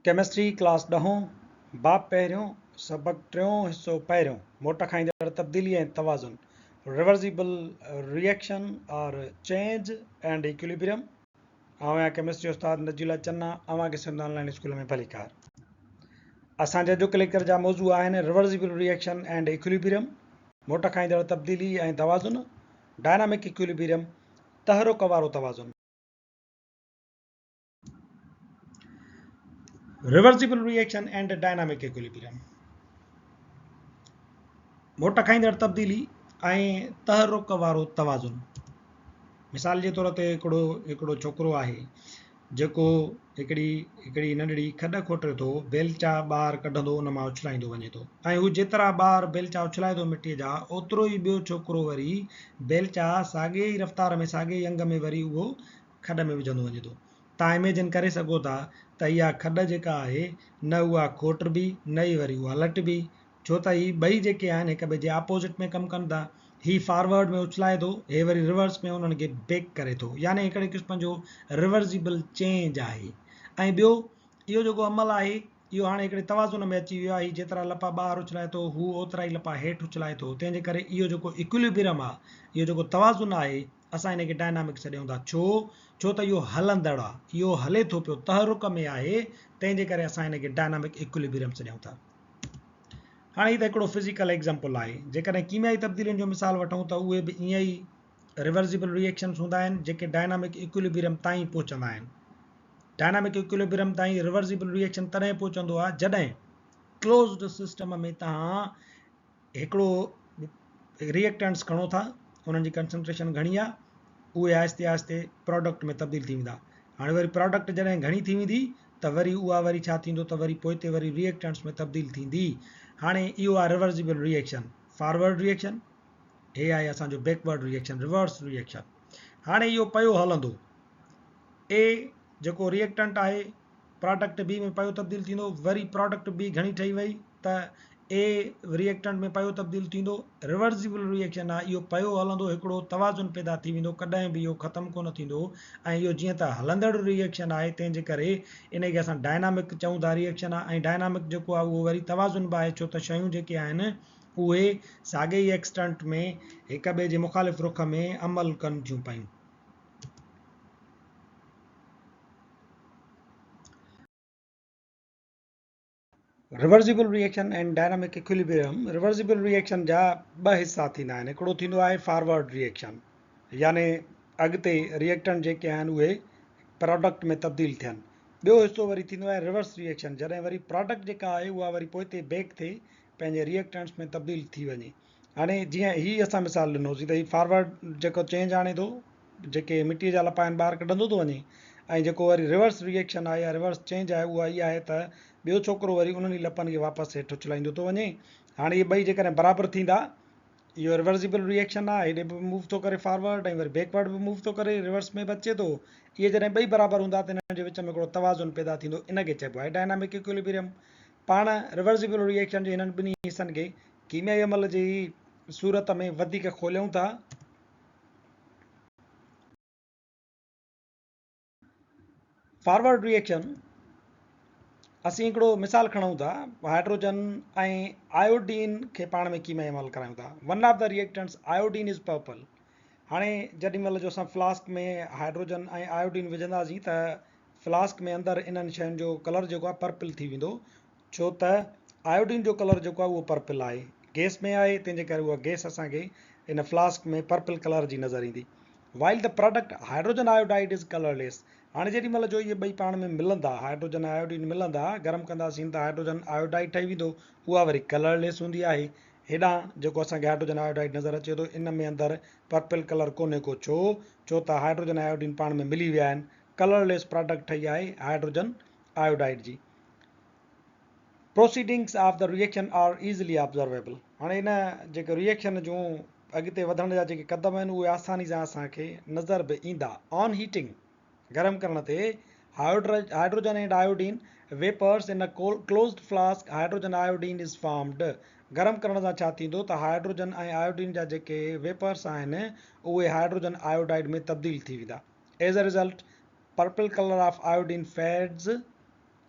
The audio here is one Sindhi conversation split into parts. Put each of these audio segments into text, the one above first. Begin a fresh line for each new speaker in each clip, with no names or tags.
ڪيمسٽري ڪلاس ڏهون، باب پهريون، سبق ٽيون، حصو پهريون، موٽ کائيندڙ تبديلي ۽ توازن، Reversible Reaction or Change and Equilibrium، آئون آهيان ڪيمسٽري استاد نجيلا چنا، اوهان کي سنڌ آن لائين اسڪول ۾ ڀليڪار. اسان جي اڄوڪي ليڪچر جا موضوع آهن Reversible Reaction and Equilibrium، موٽ کائيندڙ تبديلي ۽ توازن، Dynamic Equilibrium، تحرڪ وارو توازن. Reversible reaction and dynamic equilibrium موٽ کائيندڙ تبديلي ۽ تحرڪ وارو توازن. مثال جي طور تي هڪڙو هڪڙو ڇوڪرو آهي جيڪو هڪڙي هڪڙي ننڍڙي کڏ کوٽي ٿو، بيلچا ٻاهر ڪڍندو ان مان اڇلائيندو وڃي ٿو ۽ هو جيترا ٻاهر بيلچا اڇلائي ٿو مٽيء جا اوترو ئي ٻيو ڇوڪرو وري بيلچا ساڳي ئي رفتار ۾ ساڳي ئي انگ ۾ وري اهو کڏ ۾ وجهندو وڃي ٿو. توهان اميجن ڪري سگهو ٿا ته اها کڏ جيڪا آهي نه اها کوٽبي نه ئي وري اها لٽبي ڇو ته هي ٻئي جيڪي آهن هڪ ٻئي جي آپوزٽ ۾ ڪم ڪن ٿا. هي فارورڊ ۾ اڇلائي ٿو هي وري ريورس ۾ انهن کي بيڪ ڪري ٿو يعني هڪڙي قسم جو ريورسيبل چينج آهي ۽ ٻيو اهو جيڪو عمل آهي اهو هاڻي هڪڙي توازن ۾ اچي ويو آهي هي جيترا لپا ٻاهر اڇلائي ٿو هو اوترا ئي لپا هيٺ اڇلائي ٿو تنهن جي ڪري اهو جيڪو ايڪوليبرم آهي اهو جيڪو توازن آهي اسان ان کي ڊائنامڪ سڏيون ٿا. ڇو؟ ڇو ته اهو هلندڙ آ، اهو هلي ٿو پيو، تحرڪ ۾ آهي، تنهن جي ڪري اسان ان کي ڊائنامڪ ايڪوليبريم سڏيون ٿا. هاڻي هي ته هڪڙو فزيڪل ايگزامپل آهي. جيڪڏهن ڪيميائي تبديلين جو مثال وٺون ته اهي به ائين ئي ريورسيبل ريئيڪشنز هوندا آهن، جيڪي ڊائنامڪ ايڪوليبريم تائين پهچندا آهن. ڊائنامڪ ايڪوليبريم تائين ريورسيبل ريئيڪشن تڏهن پهچندو آهي جڏهن ڪلوزڊ سسٽم ۾ توهان هڪڙو ريئيڪٽنٽس کڻو ٿا انهن جي ڪنسنٽريشن گهڻي آهي اهي آهستي آهستي پراڊڪٽ ۾ تبديل ٿي ويندا. هاڻي وري پراڊڪٽ جڏهن گهڻي ٿي ويندي ته وري اها وري ڇا ٿيندو ته وري پوئتي وري ريئيڪٽنٽس ۾ تبديل ٿيندي. هاڻي اهو آهي ريورسيبل ريئيڪشن، فارورڊ ريئيڪشن، هي آهي اسان جو بيڪورڊ ريئيڪشن، ريورس ريئيڪشن. هاڻي اهو پيو هلندو. اي جيڪو ريئيڪٽنٽ آهي پراڊڪٽ بي ۾ پيو تبديل ٿيندو، وري پراڊڪٽ بي گهڻي ٺهي وئي ته اي ريئيڪٽنٽ ۾ پيو تبديل ٿيندو، ريورسيبل ريئيڪشن آهي اهو پيو هلندو هڪڙو توازن پيدا ٿي ويندو ڪڏهن به اهو ختم ڪونه ٿيندو ۽ اهو جيئن ته هلندڙ ريئيڪشن آهي تنهن جي ڪري ان کي اسان ڊائنامڪ چئون ٿا ريئيڪشن آهي ۽ ڊائنامڪ جيڪو آهي اهو وري توازن به آهي ڇو ته شيون جيڪي آهن اهي ساڳئي ئي ايڪسٽنٽ ۾ هڪ ٻئي جي مخالف رخ ۾ عمل ڪن ٿيون پيون. Reversible reaction and dynamic equilibrium, reversible reaction جا ٻه حصا ٿيندا آهن، هڪڙو ٿيندو آهي فارورڊ ريئيڪشن يعني اڳتي ريئيڪٽنٽ جيڪي آهن اهي پراڊڪٽ ۾ تبديل ٿين، ٻيو حصو وري ٿيندو آهي ريورس ريئيڪشن جڏهن وري پراڊڪٽ جيڪا آهي اها وري پوئتي بيڪ ٿي پنهنجي ريئيڪٽنٽس ۾ تبديل ٿي وڃي. هاڻي جيئن هي اسان مثال ڏنوسين ته هي فارورڊ جيڪو چينج آڻي ٿو جيڪي مٽيء جا لپا آهن ٻاهر ڪڍندو ٿو وڃي ۽ جيڪو وري ريورس ريئيڪشن آهي يا ريورس چينج آهي اها اها آهي ته ٻيو ڇوڪرو وري انهن ئي لپن کي واپس هيٺ اڇلائيندو ٿو وڃي. هاڻي اهي ٻئي جيڪڏهن برابر ٿيندا اهو ريورسيبل ريئيڪشن آهي هيڏي به موو ٿو ڪري فارورڊ ۽ وري بيڪورڊ به موو ٿو ڪري ريورس ۾ به اچي ٿو اهي جڏهن ٻئي برابر هوندا ته انهن جي وچ ۾ هڪڙو توازن پيدا ٿيندو ان کي چئبو آهي ڊائنامڪ ايڪوليبريم. پاڻ ريورسيبل ريئيڪشن جي هنن ٻنهي حصن کي ڪيميائي عمل جي صورت ۾ وڌيڪ کوليون ٿا. فارورڊ ريئيڪشن، اسين هڪڙو مثال کڻون ٿا هائڊروجن ۽ آيوڊين کي پاڻ ۾ ڪيميائي عمل ڪرايون ٿا. One of the reactants iodine is purple. هاڻي جيڏي مهل جو اسان فلاسڪ ۾ هائڊروجن ۽ آيوڊين وجهنداسين ته فلاسڪ ۾ اندر انهن شين جو ڪلر جيڪو آهي پرپل ٿي ويندو ڇو ته آيوڊين جو ڪلر جيڪو آهي اهو پرپل آهي، گيس ۾ آهي، تنهن جي ڪري اها گيس اسان کي ان فلاسڪ ۾ پرپل ڪلر جي نظر ايندي. While the product hydrogen iodide is colourless. هاڻي جيڏي مهل جو اهي ٻئي پاڻ ۾ ملندا، هائڊروجن ۽ آيوڊين ملندا، گرم ڪنداسين ته هائڊروجن آيوڊائيڊ ٺهي ويندو، اها وري ڪلرليس هوندي آهي. هيڏانهن جيڪو اسان کي هائڊروجن آيوڊائيڊ نظر اچي ٿو، ان ۾ اندر پرپل ڪلر ڪونهي ڪو، ڇو؟ ڇو ته هائڊروجن ۽ آيوڊين پاڻ ۾ ملي ويا آهن، ڪلرليس پراڊڪٽ ٺهي آهي هائڊروجن آيوڊائيڊ جي. Proceedings of the reaction are easily observable هاڻي ان جيڪي ريئيڪشن جون اڳتي وڌڻ جا جيڪي قدم آهن اهي آساني سان اسان کي نظر به ايندا. آن هيٽنگ، گرم ڪرڻ تي، hydrogen and iodine vapours in a closed flask hydrogen iodine is formed گرم ڪرڻ سان ڇا ٿيندو ته هائڊروجن ۽ آيوڊين جا جيڪي ويپرس آهن اهي هائڊروجن آيوڊائيڊ ۾ تبديل ٿي ويندا. As a result purple colour of iodine fades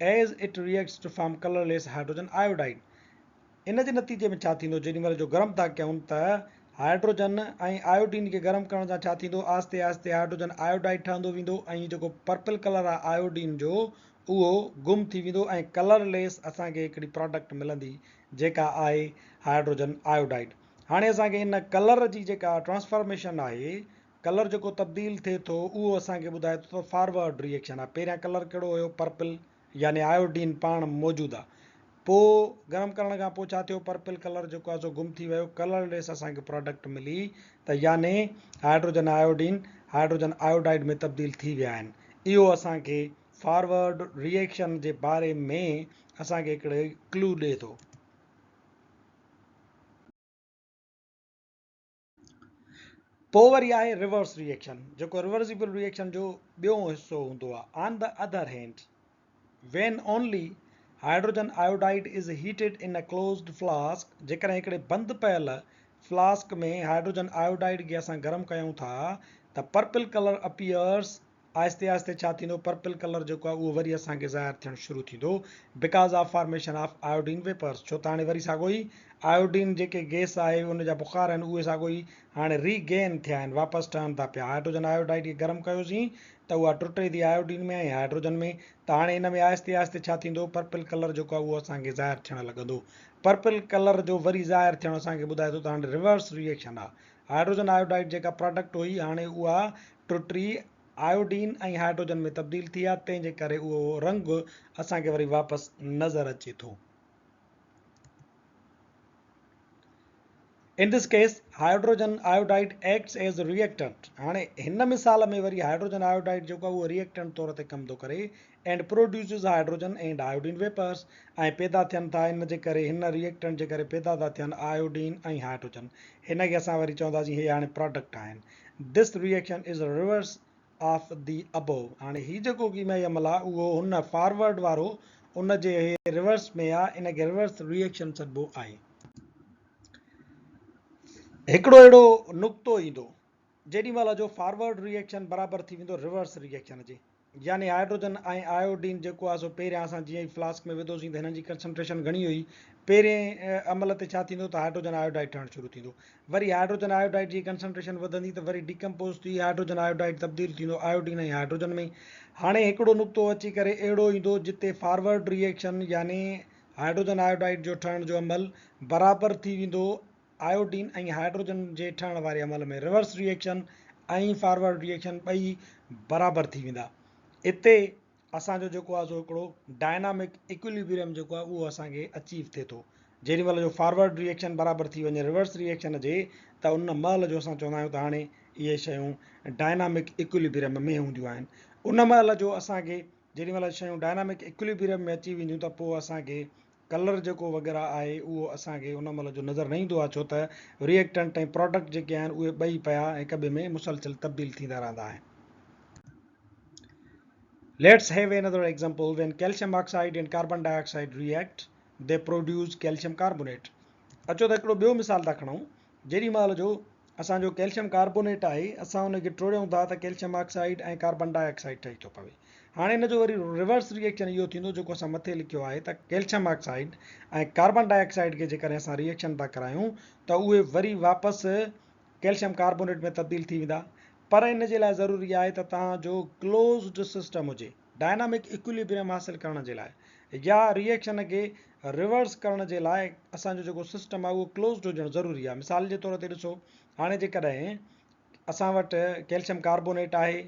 As it reacts to form colourless hydrogen iodide. ان جي نتيجي ۾ ڇا ٿيندو جيڏي مهل جو گرم ٿا ڪيون ته هائڊروجن ۽ آيوڊين کي گرم ڪرڻ سان ڇا ٿيندو آهستي آهستي هائڊروجن آيوڊائيڊ ٺهندو ويندو ۽ جيڪو پرپل ڪلر آهي آيوڊين جو اهو گم ٿي ويندو ۽ ڪلر ليس اسان کي هڪڙي پراڊڪٽ ملندي جيڪا آهي هائڊروجن آيوڊائيڊ. هاڻي اسان کي ان ڪلر جي جيڪا ٽرانسفارميشن آهي ڪلر جيڪو تبديل ٿئي ٿو اهو اسان کي ٻڌائي ٿو ته فارورڊ ري ايڪشن آهي. پهريان ڪلر ڪهڙو هيو؟ پرپل يعني آيوڊين پاڻ موجود آهي. پوء گرم ڪرڻ کان پوء ڇا ٿيو؟ پرپل ڪلر جيڪو آهي سو گم ٿي ويو، ڪلر ليس اسان کي پراڊڪٽ ملي ته يعني هائڊروجن آيوڊين هائڊروجن آيوڊائيڊ ۾ تبديل ٿي ويا آهن. اهو اسان کي فارورڊ ري ايڪشن جي باري ۾ اسان کي هڪڙي ڪلو ڏئي ٿو. پوء وري آهي ريورس ري ايڪشن جيڪو ريورسيبل ري ايڪشن جو ٻيو حصو هوندو آهي. On the other hand when only hydrogen iodide is heated in a closed flask جيڪڏهن هڪڙي بند پيل فلاسڪ ۾ هائڊروجن آيوڊائيڊ کي اسان گرم ڪيون ٿا ته پرپل ڪلر اپيئرس آهستي آهستي ڇا ٿيندو پرپل ڪلر جيڪو آهي اهو وري اسان کي ظاهر ٿيڻ شروع ٿيندو because of formation of iodine vapours ڇو ته هاڻي وري ساڳو ئي آيوڊين جيڪي گيس آهي ان جا بخار آهن اهي ساڳو ئي هاڻي ري گين ٿيا آهن واپس ٺهن ٿا پيا هائڊروجن آيوڊائيڊ کي گرم ڪيوسين ته اها ٽٽي ٿي آيوڊين ۾ ۽ هائڊروجن ۾ ته هاڻي ان ۾ آهستي آهستي ڇا ٿيندو پرپل ڪلر جيڪو آهي اهو اسان کي ظاهر ٿيڻ لڳندو پرپل ڪلر جو وري ظاهر ٿيڻ اسان کي ٻڌائي ٿو ته هاڻي ريورس ري ايڪشن آهي هائڊروجن آيوڊائيڊ جيڪا پراڊڪٽ هئي هاڻي اها ٽٽي آيوڊين ۽ هائڊروجن ۾ تبديل ٿي آهي تنهن جي ڪري اهو رنگ اسان کي وري واپس نظر اچي ٿو. In this case hydrogen iodide acts as reactant هاڻي هن مثال ۾ وري هائڊروجن آيوڊائيڊ جيڪو آهي اهو ريئيڪٽنٽ طور تي ڪم ٿو ڪري and produces hydrogen and iodine vapours ۽ پيدا ٿين ٿا ان جي ڪري هن ريئيڪٽنٽ جي ڪري پيدا ٿا ٿين آيوڊين ۽ هائڊروجن هن کي اسان وري چونداسين هي هاڻي پراڊڪٽ آهن This reaction is reverse of the above هاڻي هي جيڪو ڪيميائي عمل آهي اهو هن فارورڊ وارو ان جي هي ريورس ۾ آهي ان کي ريورس ريئيڪشن سڏبو آهي. هڪڙو اهڙو نقطو ايندو جيڏي مهل جو فارورڊ ريئيڪشن برابر ٿي ويندو ريورس ريئيڪشن جي يعني هائڊروجن ۽ آيوڊين جيڪو آهي سو پهريان اسان جيئن ئي فلاسڪ ۾ وڌوسين ته هنن جي ڪنسنٽريشن گهڻي هئي پهرين عمل تي ڇا ٿيندو ته هائڊروجن آيوڊائيڊ ٺهڻ شروع ٿيندو وري هائڊروجن آيوڊائيڊ جي ڪنسنٽريشن وڌندي ته وري ڊيڪمپوز ٿي هائڊروجن آيوڊائيڊ تبديل ٿيندو آيوڊين ۽ هائڊروجن ۾ هاڻي هڪڙو نقطو اچي ڪري اهڙو ايندو جتي فارورڊ ريئيڪشن يعني هائڊروجن آيوڊائيڊ جو ٺهڻ جو عمل برابر ٿي ويندو آيوڊين ۽ هائڊروجن جي ٺهڻ واري عمل ۾ ريورس ري ايڪشن ۽ فارورڊ ري ايڪشن ٻئي برابر ٿي ويندا. اتي اسان جو جيڪو آهي سو هڪڙو ڊائنامڪ ايڪوليبريم جيڪو آهي اهو اسان کي اچيو ٿئي ٿو. جيڏي مهل جو فارورڊ ري ايڪشن برابر ٿي وڃي ريورس ري ايڪشن جي ته ان مهل جو اسان چوندا آهيون ته هاڻي اهي شيون ڊائنامڪ ايڪوليبريم ۾ هونديون آهن. ان مهل جو اسان کي جيڏي مهل شيون ڊائنامڪ ايڪوليبريم ۾ اچي وينديون ته پوء اسان کي ڪلر جيڪو وغيره آهي اهو اسان کي ان مهل جو نظر نه ايندو آهي ڇو ته ريئيڪٽنٽ ۽ پراڊڪٽ جيڪي آهن اهي ٻئي پيا هڪ ٻئي ۾ مسلسل تبديل ٿيندا رهندا آهن. Let's have another example when calcium oxide and carbon dioxide react they produce calcium carbonate اچو ته هڪڙو ٻيو مثال ٿا کڻون جيڏي مهل جو اسان جو ڪيلشم ڪاربونيٽ آهي، اسان ان کي ٽوڙيون ٿا ته calcium oxide ۽ carbon dioxide ٺهي ٿو پوي. هاڻي ان جو وري ريورس ري ايڪشن اهو ٿيندو جيڪو اسان مٿي لکيو آهي ته calcium oxide ۽ carbon dioxide کي جيڪڏهن اسان ري ايڪشن ٿا ڪرايون ته اهي وري واپس ڪيلشم ڪاربونيٽ ۾ تبديل ٿي ويندا پر ان جي لاء ضروري آهي ته توهان جو ڪلوزڊ سسٽم هجي. ڊائنامڪ ايڪوليبريم حاصل ڪرڻ جي لاء يا ري ايڪشن کي ريورس ڪرڻ جي لاء اسان جو جيڪو سسٽم آهي اهو ڪلوزڊ هجڻ ضروري آهي مثال جي طور تي ڏسو هاڻي جيڪڏهن اسان وٽ ڪيلشم ڪاربونيٽ آهي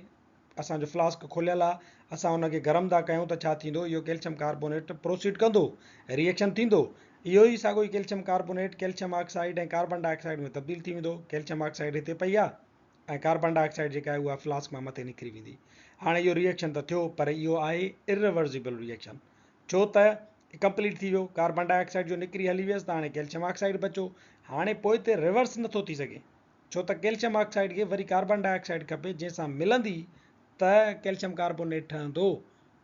اسان جو فلاسڪ کليل آهي اسان ان کي گرم ٿا ڪيون ته ڇا ٿيندو اهو ڪيلشم ڪاربونيٽ پروسيڊ ڪندو ري ايڪشن ٿيندو اهو ئي ساڳيو ئي calcium carbonate calcium oxide ۽ carbon dioxide ۾ تبديل ٿي ويندو ڪيلشم آڪسائيڊ هتي پئي آهي ۽ ڪاربان ڊاء آڪسائيڊ جيڪا آهي اها فلاسڪ مان مٿي نڪري ويندي. هاڻي اهو ري ايڪشن ته ٿيو پر اهو آهي ارريورسيبل ري ايڪشن ڇو ته ڪمپليٽ ٿي ويو ڪاربان ڊاء آڪسائيڊ جو نڪري هلي ويس ته هاڻي ڪيلشم آڪسائيڊ بچو هاڻي پوئتي ريورس نٿو ٿي سگهي ڇو ته ڪيلشم آڪسائيڊ کي وري ڪاربان ڊاء آڪسائيڊ کپي جنهن سان ملندي ته ڪيلشم ڪاربونيٽ ٺهندو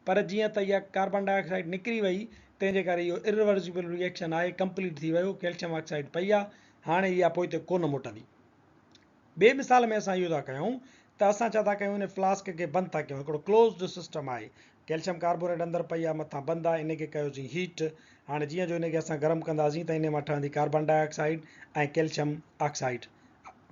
پر جيئن ته اها ڪاربان ڊاء آڪسائيڊ نڪري وئي تنهن جي ڪري اهو ارريورسيبل ري ايڪشن آهي ڪمپليٽ ٿي ويو ڪيلشم آڪسائيڊ پئي آهي هاڻي اها پوئتي ڪونه موٽندي. ٻئي مثال ۾ اسان اهو ٿا ڪيون ته اسان ڇا ٿا ڪيون ان فلاسڪ کي بند ٿا ڪيون هڪڙو ڪلوزڊ سسٽم آهي ڪيلشم ڪاربونيٽ اندر پئي آهي، مٿان بند آهي، ان کي ڪيوسين هيٽ. هاڻي جيئن جو ان کي اسان گرم ڪنداسين ته ان مان ٺهندي carbon dioxide ۽ calcium oxide.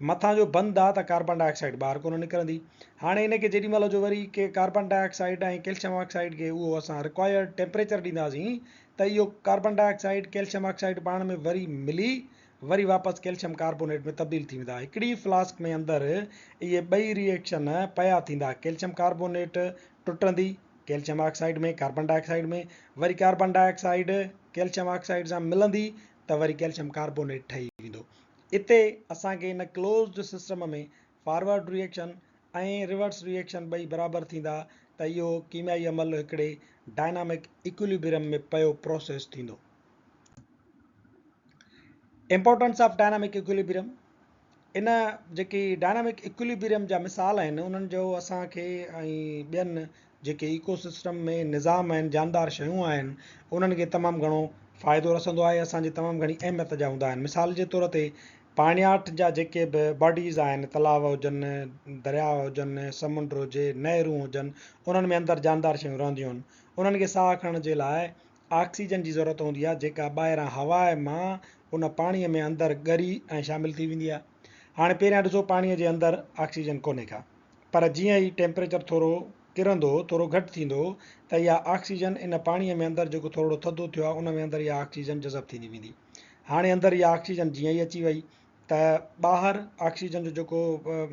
مٿان جو بند آهي ته ڪاربان ڊاء آڪسائيڊ ٻاهر ڪونه نڪرندي. هاڻي ان کي جيڏي مهل جو وري ڪي carbon dioxide ۽ calcium oxide کي اهو اسان رڪوائرڊ ٽيمپريچر ڏينداسين ته اهو carbon dioxide calcium oxide پاڻ ۾ وري ملي وري واپس ڪيلشم ڪاربونيٽ ۾ تبديل ٿي ويندا. هڪڙي ئي فلاسڪ ۾ اندر اهي ٻئي ري ايڪشن پيا ٿيندا. ڪيلشم ڪاربونيٽ ٽٽندي calcium oxide ۾ carbon dioxide ۾ وري carbon dioxide calcium oxide سان ملندي ته وري ڪيلشم ڪاربونيٽ ٺهي ويندو. اتي اسان کي ان closed system ۾ forward reaction ۽ reverse reaction ٻئي برابر ٿيندا ته اهو ڪيميائي عمل هڪڙي ڊائنامڪ ايڪوليبريم ۾ پيو پروسيس ٿيندو. امپورٽنس آف ڊائنامڪ ايڪوليبريم، ان جيڪي ڊائنامڪ ايڪوليبريم جا مثال آهن انهن جو اسان کي ۽ ٻين جيڪي ايڪو سسٽم ۾ نظام آهن، جاندار شيون آهن، انهن کي تمام گهڻو فائدو رسندو آهي، اسان جي تمام گهڻي اهميت جا هوندا آهن. مثال جي طور تي پاڻياٺ جا جيڪي به باڊيز آهن، تلاء هجن، درياء هجن، سمنڊ هجي، نهرون هجن، انهن ۾ اندر جاندار شيون رهنديون آهن، انهن کي ساهه کڻڻ جي لاء آڪسيجن جي ضرورت هوندي آهي جيڪا ٻاهران هوا مان ان پاڻيء ۾ اندر ڳري ۽ شامل ٿي ويندي آهي. هاڻي پهريان ڏسو پاڻيء جي اندر آڪسيجن ڪونهي ڪا پر جيئن ئي ٽيمپريچر ٿورو ڪرندو ٿورو گهٽ ٿيندو ته اها آڪسيجن ان پاڻيء ۾ اندر جيڪو ٿورڙو ٿڌو ٿيو آهي ان ۾ اندر اها آڪسيجن جذب ٿيندي ويندي. هاڻي اندر اها آڪسيجن جيئن ئي اچي وئي ته ٻاهر آڪسيجن جو جيڪو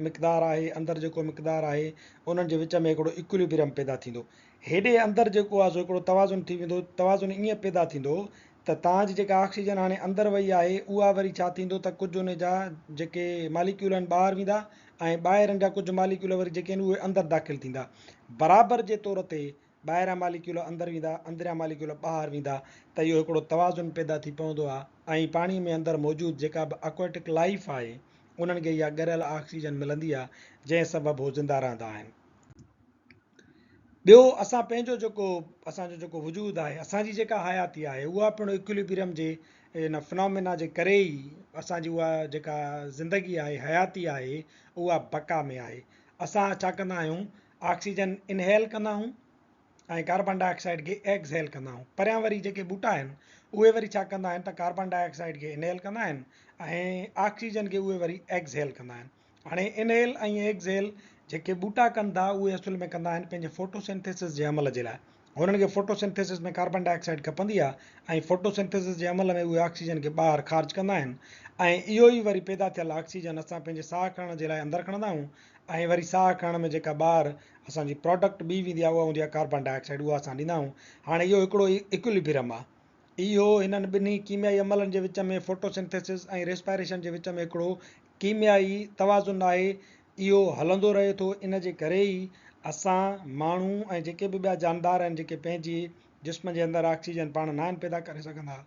مقدار آهي اندر جيڪو مقدار آهي انهن جي وچ ۾ هڪڙو ايڪوليبريم پيدا ٿيندو. هيڏي اندر جيڪو آهي سو هڪڙو توازن ٿي ويندو، توازن ائين پيدا ٿيندو ته تان جي جيڪا آڪسيجن هاڻي اندر وئي آهي اها وري ڇا ٿيندو ته ڪجهه ان جا جيڪي ماليڪيول آهن ٻاهر ويندا ۽ ٻاهرن جا ڪجهه ماليڪيول وري جيڪي آهن اهي اندر داخل ٿيندا. برابر جي طور تي ٻاهريان ماليڪيول اندر ويندا اندريان ماليڪيول ٻاهر ويندا ته اهو هڪڙو توازن پيدا ٿي پوندو آهي ۽ پاڻي ۾ اندر موجود جيڪا به اڪواٽڪ لائيف آهي انهن کي اها ڳريل آڪسيجن ملندي آهي جنهن سبب هو زنده رهندا آهن. ٻيو اسان پنهنجو جيڪو اسان جو جيڪو وجود آهي اسان جي جيڪا حياتي آهي اها پڻ ايڪوليبريم جي ان فنامينا جي ڪري ئي اسان جي اها جيڪا زندگي آهي حياتي آهي اها بقا ۾ آهي. اسان ڇا ڪندا آهيون آڪسيجن انهيل ڪندا آهيون ۽ ڪاربان ڊاء آڪسائيڊ کي ايڪسهيل ڪندا آهيون. پريان وري جيڪي ٻوٽا آهن اهي وري ڇا ڪندا آهن ته ڪاربان ڊاء آڪسائيڊ کي انهيل ڪندا آهن ۽ آڪسيجن کي اهي وري ايڪسهيل ڪندا آهن. هاڻي انهيل ۽ ايڪسهيل جيڪي ٻوٽا ڪن ٿا اهي اصل ۾ ڪندا آهن پنهنجي فوٽوسنٿيسس جي عمل جي لاء. هنن کي فوٽوسنٿيسس ۾ ڪاربان ڊاء آڪسائيڊ کپندي آهي ۽ فوٽوسنٿيسس جي عمل ۾ اهي آڪسيجن کي ٻاهر خارج ڪندا آهن ۽ اهو ئي وري پيدا ٿيل آڪسيجن اسان پنهنجي ساهه کڻڻ جي لاء اندر کڻندا آهيون ۽ وري ساهه کڻڻ ۾ جيڪا ٻاهر اسان جي پراڊڪٽ ٻي ويندي آهي اها هوندي آهي ڪاربان ڊاء آڪسائيڊ اها اسان ڏيندا آهيون. هاڻي اهو هڪڙو ايڪوليبريم آهي. اهو هنن ٻنهي ڪيميائي عملن جي وچ ۾ فوٽوسنٿيسز ۽ ريسپائريشن جي وچ ۾ هڪڙو ڪيميائي توازن آهي، اهو هلندو رهي ٿو، ان جي ڪري ئي اسان ماڻهو ۽ جيڪي به ٻيا جاندار آهن جيڪي پنهنجي جسم جي اندر آڪسيجن پاڻ ناهن پيدا ڪري سگهندا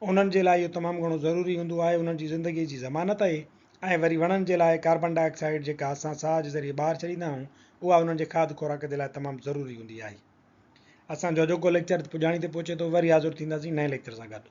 انهن جي لاء اهو تمام گهڻو ضروري هوندو آهي، انهن جي زندگي جي ضمانت آهي ۽ وري وڻن جي لاء ڪاربان ڊاء آڪسائيڊ جيڪا اسان ساهه جي ذريعي ٻاهر ڇڏيندا آهيون اها انهن جي کاڌ خوراڪ جي لاء تمام ضروري هوندي آهي. اسان جو اڄوڪو ليڪچر پڄاڻي تي پهچي ٿو، وري حاضر ٿينداسين نئين ليڪچر سان گڏ.